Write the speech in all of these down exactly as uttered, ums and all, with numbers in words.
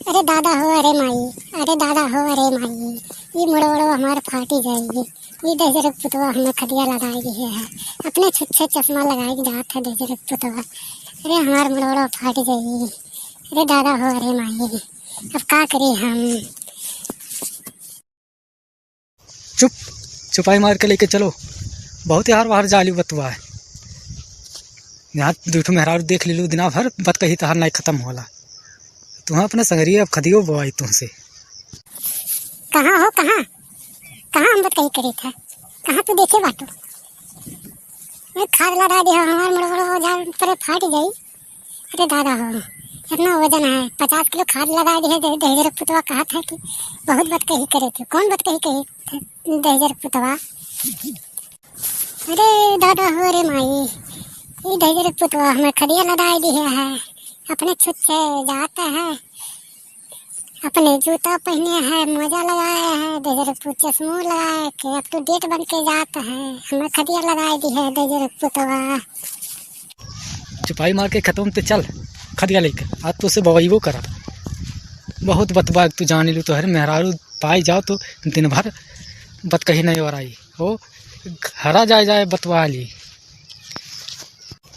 अरे दादा हो, अरे माई, अरे दादा हो, अरे माई, ई मुड़वड़ो हमार फाटी जाई। ई दहिजर पुतवा हमें खदिया लगाई दिहे है। अपने छुच्छे चश्मा लगाई के जात है दहिजर पुतवा। अरे हमार मुड़वड़ो फाटी जाई। अरे दादा हो, अरे माई, अब का करी हम? चुप, चुपाई मार के लेके चलो। बहुत यार बाहर जाली बतुआ है। यहाँ दू ठो मेहरारू देख लेलू, दिना भर बतकही तहार नाई खत्म होला। तुहाँ अपने संगरिये अब खदियो बोआई तुहसे। कहाँ हो, कहाँ? कहाँ हम बतकही करे था? कहाँ तू देखे बाटू? मैं खाद लगा दे हो, हमार मुड़वड़ो औजार पर फाट गई। अरे दादा हो, इतना वजन है, पचास किलो खाद लगा दे है, दे-, दहिजर पुतवा कहत है कि बहुत बतकही करे थे। कौन बतकही कही थे दहिजर पुतवा? अरे दादा हो रे माई, ई दहिजर पुतवा हमें खदिया लदाई दिहे है, अपने छुच्छे जात है, अपने जूता पहने है, मोजा लगाए है, दहिजर पुत चश्मो लगाए के up to date बन के जात है, हमें खदिया लदाई दिहे दहिजर पुतवा। चुपाई मार के खेतों में ते चल, खदिया लेके आज तो से बवैबो करब। बहुत बतबा तू जान लू, तोहरे मेहरारू पाई जाओ तो दिन भर बतकही नहीं ओराई। हो, हरा जाए जाए बतवा ली।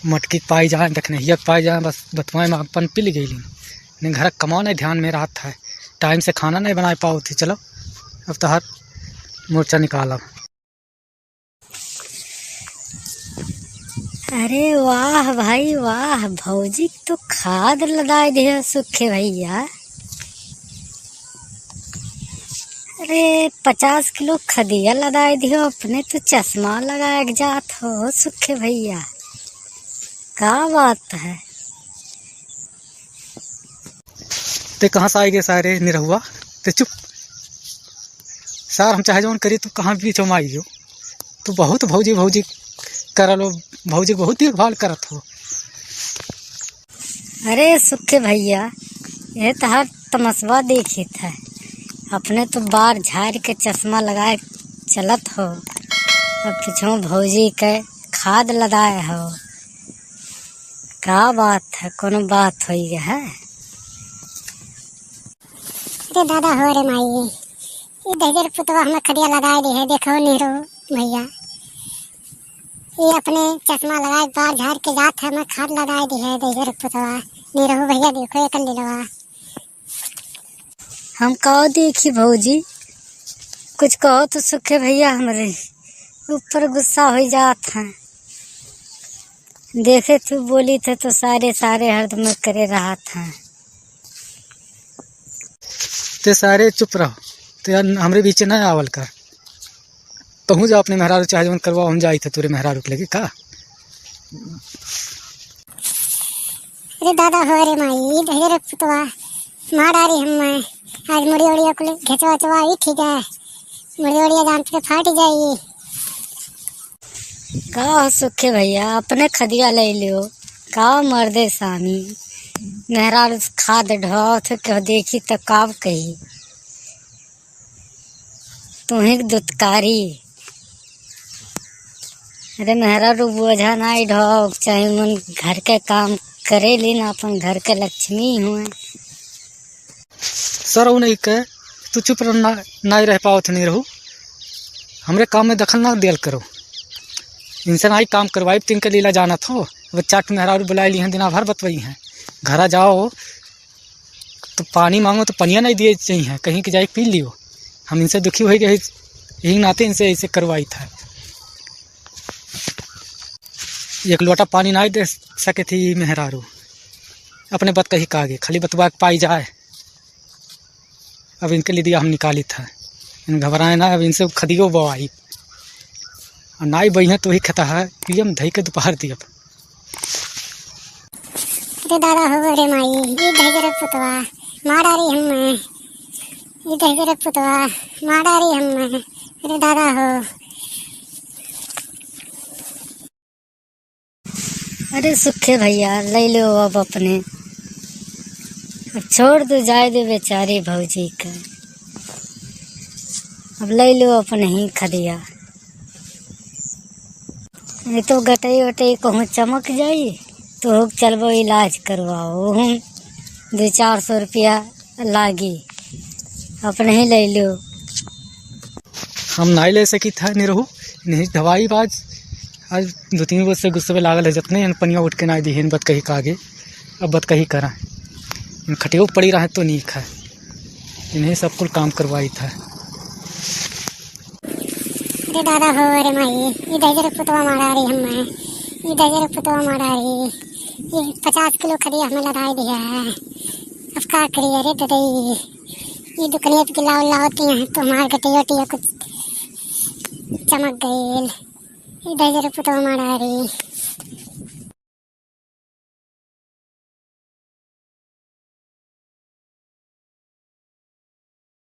मटकी के पाई जाए, दखनहिया के पाई जाए, बस बतवाए में अपन पिल गईली। ने घर कमाओ नहीं ध्यान में रहत है, टाइम से खाना नहीं बनाए पाओ थी। चलो, अब तोहार मोर्चा निकालब। अरे वाह भाई वाह, भौजी तो खाद लदाए दिहे सुखे भैया। अरे, पचास किलो खदिया लदाए दिहो, अपने तो चश्मा लगाए के जात हो सुखे भैया, का बात है? ते कहाँ से आई गए सारे निरहुआ? ते चुप। सार हम चाहे जौन करी, तू कहाँ बीच में आई हो? तू बहुत भौजी भौजी करल हो, भौजी बहुत देखभाल करत हो। अरे सुखे भैया, ये तहार तमसवा देखित है। अपने तो बार झाड़ के चश्मा लगाए चलत हो, और पीछे भौजी के खाद लदाए हो। का बात है, कोनो बात होई है? अरे दादा हो रे माई, ई दहिजर पुतवा हमें खदिया लगाए दिहे, देखो निरहू भैया। ई अपने चश्मा लगाए बार झाड़ के जात है, हमें खाद लगाए दिहे दहिजर पुतवा। निरहू भैया देखो एकर लीलवा। हम का देखी भौजी, कुछ कहो तो सुखे भैया हमरे ऊपर गुस्सा हो जात है। देखे तू बोली थे तो सारे सारे हरदम करे रहत है। ते सारे चुप रहो, ते यार हमरे बीचे ना आवल कर। तहूँ जा अपने मेहरारू चाहे जवन करवाओ, हम जाई थे तोरे मेहरारू के लगे का। अरे दादा हो रे माई, ई दहिजर पुतवा मार डारी हमें। आज मुड़ी उड़िया कुल घेचवा चवा ई ठीक है, मुड़ी उड़िया जान पे फाट जाई। का हो सुखे भैया, अपने खदिया ले लियो। का मर्दे सामी, मेहरारू खाद ढोत हो, केहू देखी त का कही? तुही के दुत्कारी। अरे मेहरारू बोझा नाई ढोक, चाहे मन घर के काम करे ली ना, अपन घर के लक्ष्मी हुए। सरऊ नहीं के, तू चुप रह, ना, नाई रह पावत नहीं रहू। हमरे काम में दखल ना दियल करो। इनसे नाई काम करवाई, तिनके लीला जानत हो। अब चाट मेहरारू बुलाई ली हैं, दिना भर बतवई हैं। घरा जाओ तो पानी मांगो तो पनिया नहीं दिए चाहिए, कहीं के जाए पी लियो। हम इनसे दुखी हो गए, यही नाते इनसे ऐसे करवाई था। एक लोटा पानी नहीं दे सके थी मेहरारू, अपने बत कही का आगे, खाली बतवा के पाई जाए। अब इनके लिए दिया हम निकाली था, इन घबराए ना, अब इनसे खदियो बवाई। और नाई बही है तो ही खता है, पियम धई के दोपहर दियब। अरे दादा हो रे माई, ई दहिजर पुतवा मार डारी हमें, ई दहिजर पुतवा मार डारी हमें। अरे दादा हो। अरे सुखे भैया, ले लो अब अपने, अब छोड़ दो, जाए दो बेचारी भौजी का, अब ले लो अपने ही खदिया। नहीं तो गटई वटई कहूँ चमक जाई, तो हो चलबो इलाज करवाओ, ओहू दो चार सौ रुपया लागी, अपने ही ले लो। हम नाई ले सकी था निरहू, नहीं ढवाई बाज। आज दो तीन बजे से गुस्से में लागल है, जतने हम पनिया उठ के नाई दिहे, बतकही का आगे, अब बतकही करा। इन खटियो पड़ी रहे तो नीक है, इन्हें सब कुल काम करवाई था। अरे दादा हो, अरे माई, ई दहिजर पुतवा मारा रही हमें, ई दहिजर पुतवा मारा रही, ई पचास किलो खदिया हमें लदाई दिया है। अब का करिए रे ददई, ई दुकनिया पे लाओ लाओती हैं तो हमार गटिया टिया कुछ चमक गईल। ई दहिजर पुतवा मारा रही।